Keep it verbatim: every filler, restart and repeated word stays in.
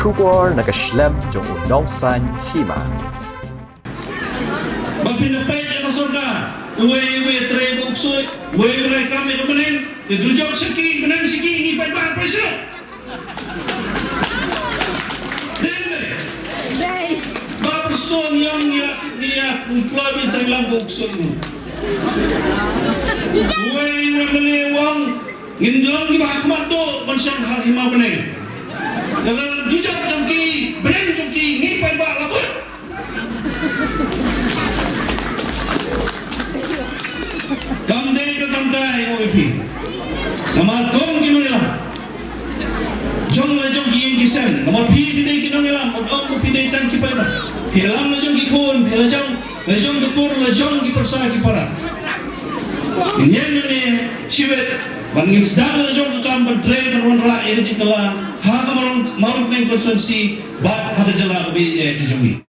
Khubor na ka shlem jong u Nongsaiñ Hima. Ba phin da peit ïa ka sorkar, uwei uwei trei ba u ksuid, uwei uwei kam ïa ka bneng, te dujok sha ki, bneng sha ki, ngi peit ba peit sha. Dei ne? Dei. Ba pyrshah ngi ong ngi la, ngi la, ngi kloi ba trei lang ba u ksuid ngi. Uwei uwei mane u ong, ngin long kiba ha khmat duh ban shong ha hima bneng. Ka la jujok jong ki, bneng jong ki, ngi peit ba la kut. Kam dei ka kam kai, o A P. Namar kum ki nongïalam jong la jong ki ïing ki sem, namar phi, phi dei ki nongïalam, ym ong phi dei tang ki paidbah. Phi ïalam la jong ki khun, phi la jong, la jong ki kur, la jong ki pyrsa ki para. Ngin ïeng ne shiwet ban ngin sdang la jong ka kam ban trei ban wanrah ïa ka jingkylla ha ka Mawryngk-, Mawryngkneng constituency bad ha ka jylla kaba ïeit ka jong ngi.